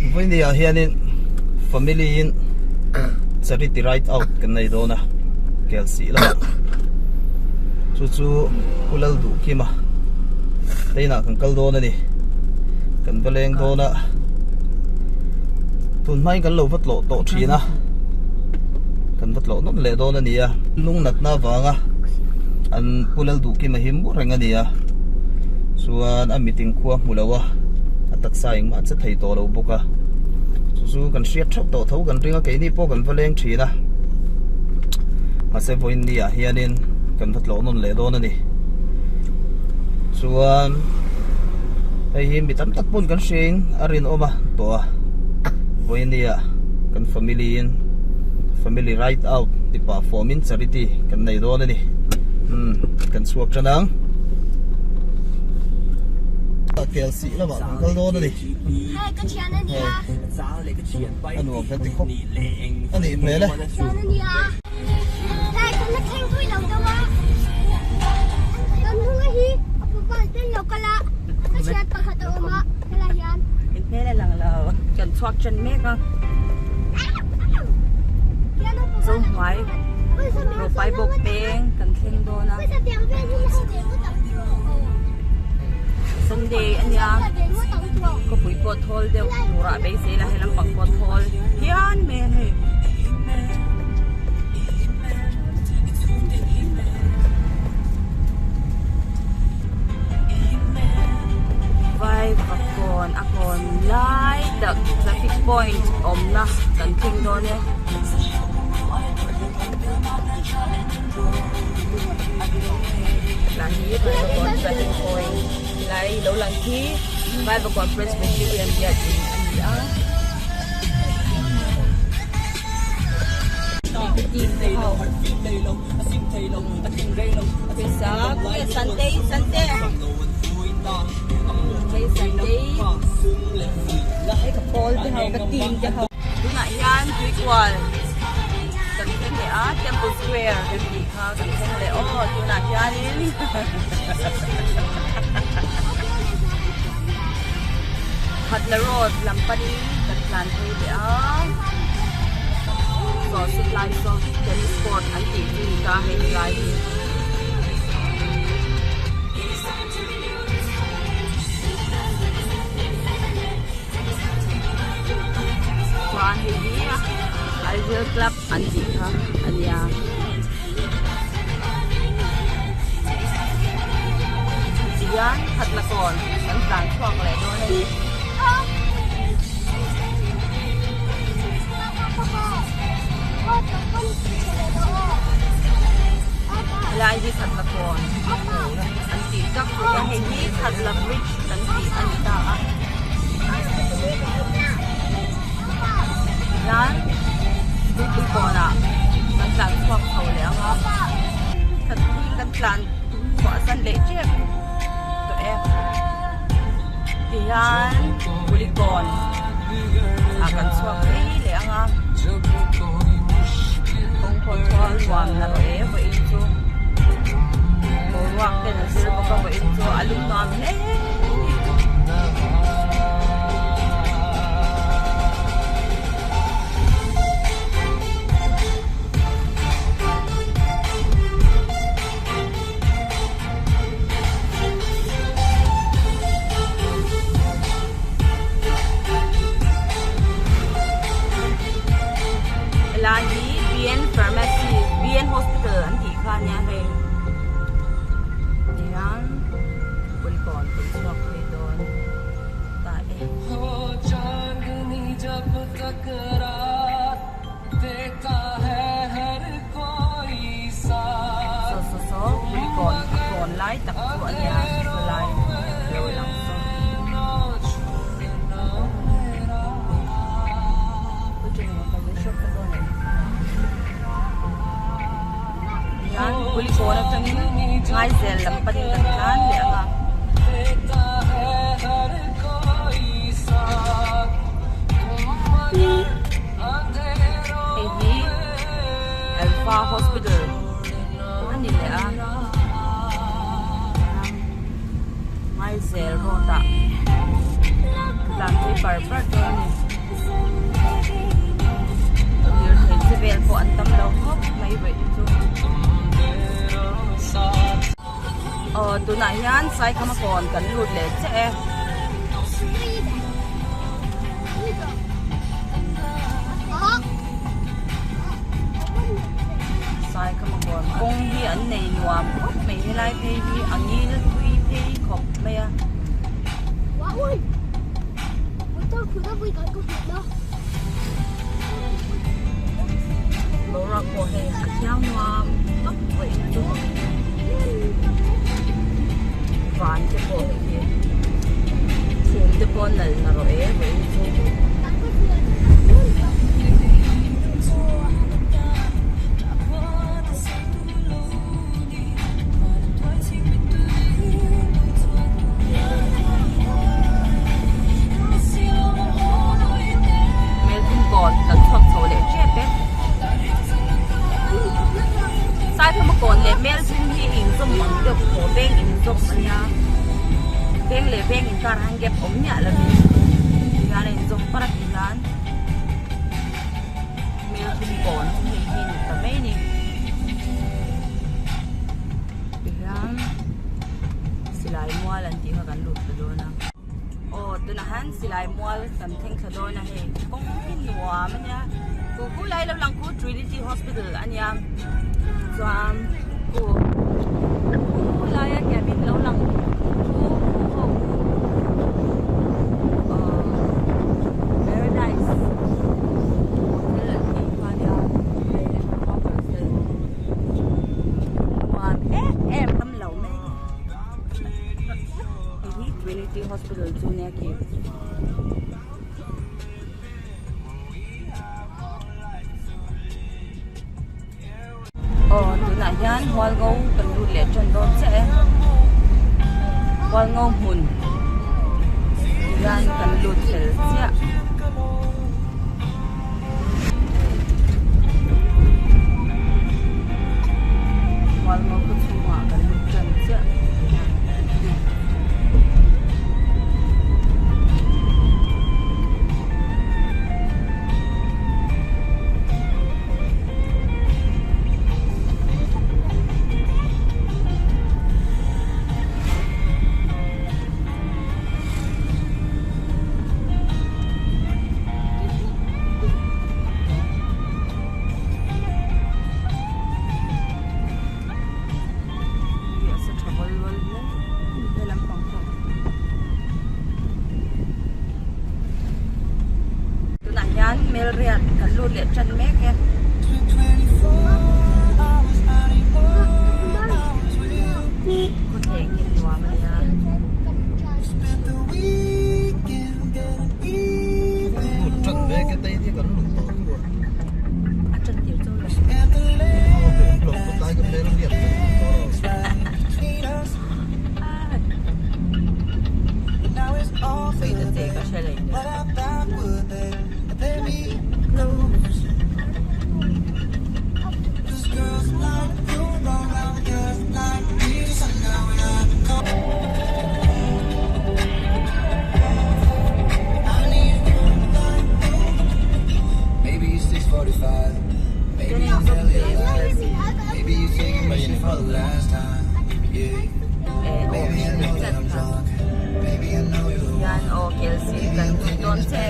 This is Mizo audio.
Vawinia ah hianin family in charity ride out kan nei dawn a kel sih lamah chu chu Pu Lalduhkima te inah kan kal dawn a ni kan va leng dawn a tun hmain kan lo va tlawh tawh thin a kan va tlawh nawm leh dawn a ni a lung natna avanga an Pu Lalduhkima hi mu reng a ni a chuan a meeting khua hmu lo a a taksa engmah che thei tawh lo bawk a chu chu kan hriat theuh tawh tho kan ring a keini pawh kan va leng thin a mahse vawiin ni ah hianin kan va tlawh nawn leh dawn a ni chuan hei hi mi tam tak pawn kan hria in a rinawm a tawh a vawiin ni ah kan family in family ride out ti pah fawm in charity kan nei dawn a ni umm kan chhuak tan ang. Kel sih lamah kan kal dawn a ni. Hei ka thian a nia. A nuam kan ti khawp a nih hmel e. Thian a nia. Hei kan la thleng pui lo deuh a. Kan hnung a hi a pawpal ten lo kal a. Ka thian pakhat a awm a helai hian. In hmel a lang lo. Kan chhuak ṭan mek a. Zohnuai Rawpai bawk peng kan thleng dawn a. Sunday a nia khawpui pawh thawl deuh turah beisei la helam pang pawh thawl hian mai a hei. Vaivakawn a kawn lai tak traffic point awmna kan thleng dawn e. Lah hi Vaivakawn traffic point tilai lo lang khi Vaivakawn Presbyterian biakin a ni a. Sunday Sunday Sunday hei ka pawl te ho ka team te ho tunah hian tuikual kan thleng leh a temple square kan tih kha kan thleng leh aw tunah hianin Khatla road lam panin kan tlan phei leh a saw sutlai saw tennis court an tih chu ni ta hei helai hi. Chuan hei hi Aizawl club an tih kha a nia. Tihian khatla kawn kan tlan chhuak leh dawn a ni. Helai hi khatla kawn an tih tak chu a hei hi khatla bridge kan tih a ni ta a. Hian tuipui kawnah kan tlan chhuak chho leh ang a khat hi kan tlan chhuah san leh tep tawh e tihian kulikawn ah kan chhuak phei leh ang a kawng pawh chuan nuam na rawh e vawiin chu boruak ten a zir bawk a vawiin chu a lum nuam hle. Helai hi BN Pharmacy BN Hospital an tih kha ania hei tihian kulikawn kan chhuak phei dawn ta e. Saw saw saw kulikawn a kawn lai tak chu a nia sawlai lo lang saw. Hian kulikawn atangin Ngaizel lam panin kan tlan leh ang a. Hei hi Alpha Hospital a ni leh a Ngaizel road ah tlan phei par par dawn a ni. Lirthei che vel pawh an tam lo khawp mai vawi te chu. Aw tunah hian Saikhama kawn kan lut leh chiah e. Saikhama kawn kawng hi an nei nuam khawp mai helai phei hi a ngil thui phei khawp mai a. Boruak pawh hei a thiang nuam tawp vawi chu van te pawh hei hi chhum te pawh a nalh na rawh e vawi chu. Melthum kawn kan chhuak chho leh tep e. Saiphama kawn leh Melthum hi inzawm ang deuh tawh veng inzawm a nia. Veng leh veng inkar han gap awm miah lovin tihian a inzawm par a tih hian. Melthum kawn chu hei hi ni ta mai a ni. Tihian silai mual an tih kha kan lut thla dawn a. Aw tunah hian silai mual kan thleng thla dawn a hei kawng hi nuam a nia. Khu khu lai lo lang khu Trinity Hospital a nia. Chuan khu khu laia cabin lo lang khu khu ho khu aw Paradise Hotel an tih kha a nia. Hei hotel nuam em em ram lo mai a ni. Hei hi Trinity Hospital chu nia khi. Aw tunah hian Hualngo kan lut leh tan dawn chiah e. Hualngo hmun hian kan lut fel chiah. Hualngo khaw chhungah kan lut tan chiah. Tunah hian Melriat kan lut leh tan mek e. Khawthleng hi nuam a nia. Lut tan mek e tei hi kan lut tawh chu a. A tan tir chu lo. Tlai ka Melriat kan lut tawh lo. Sawi ta che ka hre leh Hian aw Kelsey kan lut dawn che.